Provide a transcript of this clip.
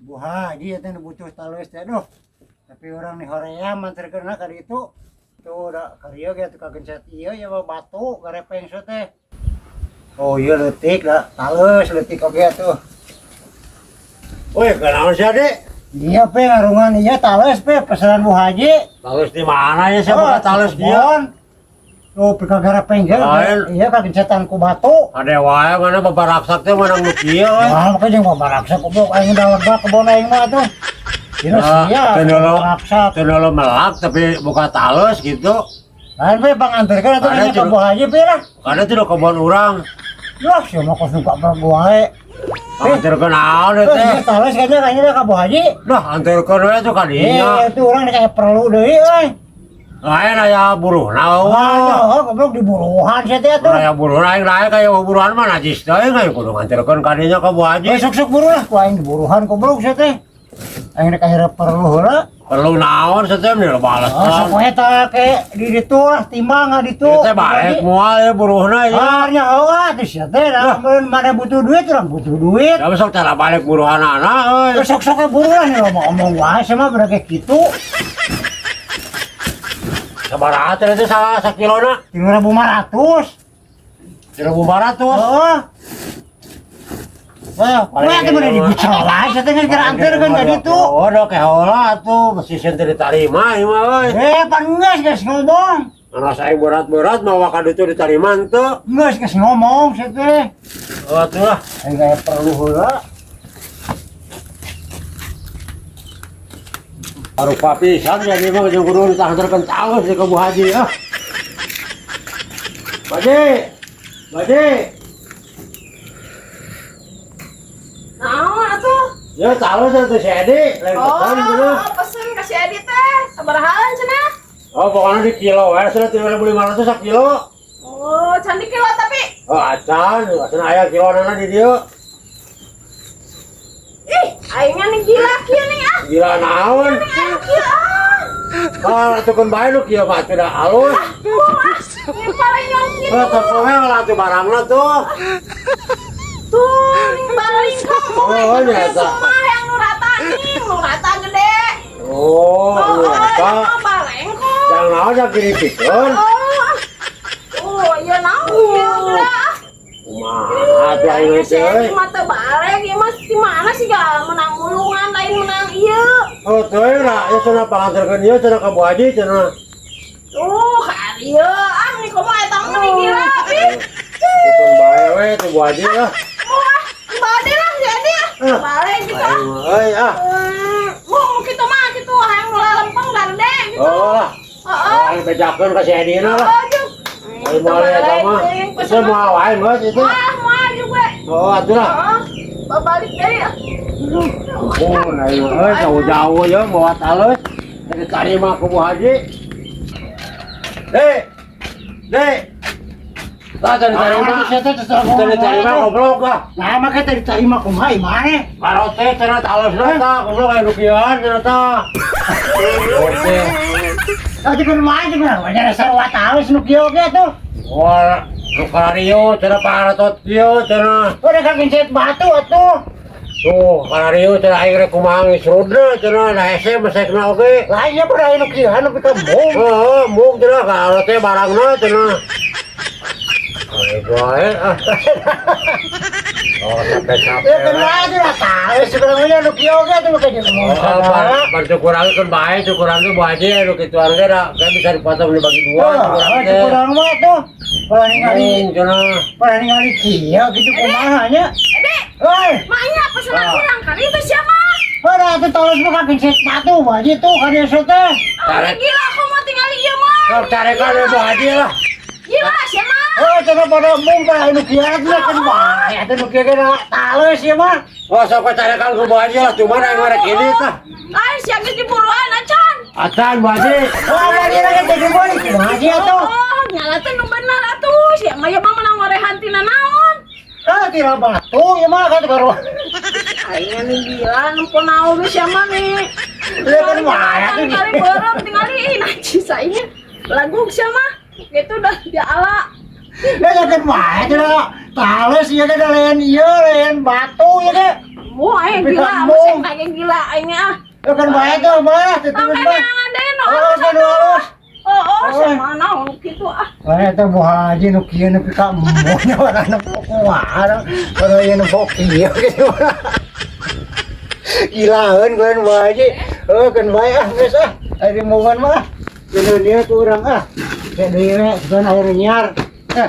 Bu Haji eta nu butuh taleus teh aduh. Tapi urang nih hoream anterkeunna ka ditu. Tuh da ka dieu ge atuh kagencet ieu ya mah batu garepeng teh. Oh iya leutik da taleus leutik oge atuh. Woi, kenaon sih, Ade? Iya pe ngarungan iya taleus pe pesanan Bu Haji. Taleus di mana ya saya buka taleus dia? Tuh pika garepeng ge. Lain. Iya kagencetan ku batu. Ade wae mana babaraksak teh menang nu kieu we. Wah, makanya jeung babaraksak goblok aing udah lega kebon aing mah atuh. Dina Ah, sia teu nolong. babaraksak. Teu nolong melak tapi buka taleus gitu. Lain pe panganterkeun atuh Ada nya ka tuh. Bu Haji pe lah. Karena itu udah kebon urang. Lah, sia mah kos nu kabar wae. Anterkeun naon Terus teh? ieu taleus kayaknya ka Bu Haji. Dah anterkeun we tuh ka dinya. Eh, itu orang kayak perlu deui euy. Lain aya buruhna Wah, oh, goblok di buruhan sia teh atuh. Aya buruhna aing lain kaya buruhan mah najis teuing aing kudu nganterkeun ka dinya ka Bu Haji. Eh, sok-sok buru lah, ku aing di buruhan goblok sia teh. Aing rek akhirnya perlu heula. Perlu naon sia teh meni balas. Oh, sok we tah ke di ditu lah timbang ah ditu. Ieu teh baek moal ya buruhna ya. Ah, nya eueuh atuh sia teh da mun mana butuh duit urang butuh duit. Ya besok cara balik buruhanana euy. Terus sok-sok buru lah nih ngomong omong wae sama berake kitu. Sabaraha teh itu sakilona? 3.500. 3.500. Heeh. Wah, Wah, itu mana dibicel wae sia teh geus kira anterkeun ka ditu. Oh, dah ke heula atuh, mesti sieun teu ditarima ieu mah euy. Eh, pan geus geus ngomong. Rasa aing berat-berat mawa ka ditu ditarima henteu. Geus geus ngomong sia teh. Oh, atuh lah. Aing aya perlu heula. Arupa pisan jadi mah jeung kudu ditanterkeun talus di ka Bu Haji ah. Baji. Baji. Naon atuh? Ya talus atuh si Edi, lain Oh, pesan cenah. pesen ka si Edi teh. Sabarahaan cenah? Oh, pokoknya di kilo we cenah 3.500 sakilo. Oh, cantik kilo tapi. Oh, acan, cenah aya kilonana di dieu. Ih, aingnya nih gila kieu nih ah. Gila naon? Nih anu kieu ah. Ah, atuh keun bae nu kieu mah atuh da alus. Ah, buang ah. Ini paling kieu. Oh, toko we lah atuh barangna tuh. Tuh, nih baling kamu. Oh, nya eta. Semua yang nu rata nih, nu rata gede. Oh, anu Oh, rata. oh, baleng kok. Jangan naon jangan kiripikeun. Oh, oh, iya naon ieu gede ah. Kumaha atuh aing Aing teh euy. si mah teu baleng ieu mah di mana sih ga menang mulungan lain menang ieu. Oh, teu lah, ieu cenah panganterkeun ieu cenah ka Bu Haji cenah. Tuh, ka ieu ah meni komo eta mah meni gila ih. Keun bae we tuh Bu Haji lah. Mau ah, bade lah jadi ah. Ah. Baleng gitu ah. Aing mah euy ah. Mau kitu mah kitu hayang nu lalempeng gande gitu. Oh lah. Heeh. Aing bejakeun ka si Edina lah. Oh, juk. Aing moal eta mah. Itu moal wae geus itu. Wah, moal juga. Oh, atuh lah. Heeh. Babalik deui ah. Ampun, aing mah euy jauh-jauh ya bawa taleus. Dari tarima ku Bu Haji. Dek. Dek. Tah tadi tarima. Ah, sia teh Tadi tarima goblok lah. Nah, makanya tadi tarima kumaha imah Karote cenah taleusna tah goblok aya nu kieuan cenah tah. Oke. Tadi kan mah juga, wajar sarua taleus nu kieu ge tuh. Wah, nu karario cenah paratot kieu cenah. Udah kagencet batu atuh. Tuh, karario cenah aing rek kumaha ngisrudna cenah da hese mesekna oge. Lah iya pada anu kieu anu pika mung. Heeh, mung cenah karote barangna cenah. Ayo wae ah. Oh, capek-capek. Ya kan wae atuh taleus sebenarnya nu kieu ge atuh kayak ngomong Oh, sagala. bar cukurang keun bae, cukurang teh Bu Haji anu kituan ge da kayak bisa dipotong dibagi dua cukurang Oh, teh. cukurang mah tuh. Pada ningali, Mung cenah. pada ningali kieu gitu kumaha nya. Edi, Oi, maknya pesanan Ah. urang kali itu siapa? pada atuh taleus mah kagencet batu Bu Haji tuh ka dieu teh. Ah, Tarik. gila aku mau tinggal ieu mah. Sok carekan we Bu Haji lah. Gila siapa? Oh, cenah pada mung pada anu kieu atuh kan bae atuh nu kieu ge taleus ieu mah. Wah, sok carekan ku Bu Haji lah, cuman aing mah rek ini tah. Lain siang geus diburuan acan. Acan Bu Haji. Wah, bari lagi teh dibeli kumaha sih atuh? Oh, nyala teh nu bener atuh. Sia mah ieu mah menang ngorehan tina naon. Ah, tira batu ieu mah kan karo. Aing nih gila nempo naon geus sia mah nih. Lihat kan wae atuh. Tinggali beureum tingali ih najis aing. Lagu sia mah gitu udah diala. Ya kan wae cenah taleus ieu ge da lain ieu lain batu ieu ge. Wah, aing Tapi gila, kamu. masih kayak gila. Gila aing ah. Eh kan bae tuh, bae, titipin Sampai bae. neangan deui nu Oh, alus kan nu atuh. alus. Oh, Oh. sama naon kitu ah. Wah, eta Bu Haji nu kieu nepi ka embohnya warna kumaha. Kalau ieu nu kieu gitu. Gilaeun keuan Bu Haji. Heuh, keun bae ah geus ah. Ari embungan mah. Geus ieu ku urang ah. Cek deui we, keun aya nu nyiar. Eh.